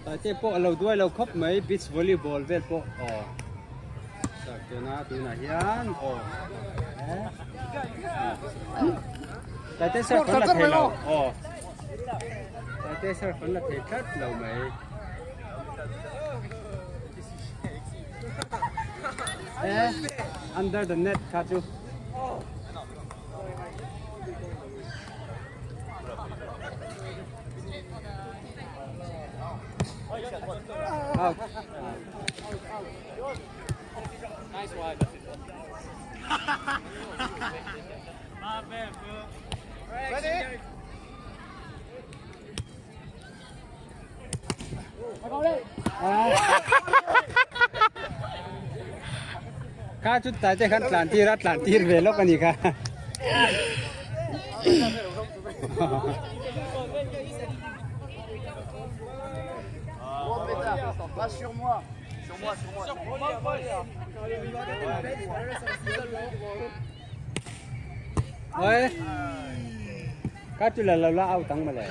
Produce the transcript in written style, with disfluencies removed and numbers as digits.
Tate pawh a lo duai lo khawp mai beach volleyball vel pawh aw sak dawn a tunah hian aw Tate serve an la thei lo aw Tate serve an la thei tlat lo mai. Eh under the net kha chu. Out. Nice one. My bad, bro. Ready? Kha chu tlai te khan tlan tir a tlan tir ve lawk a ni kha. Va sur moi. Sur moi, sur moi. Oi. Kha chu la lo la out ang mawle.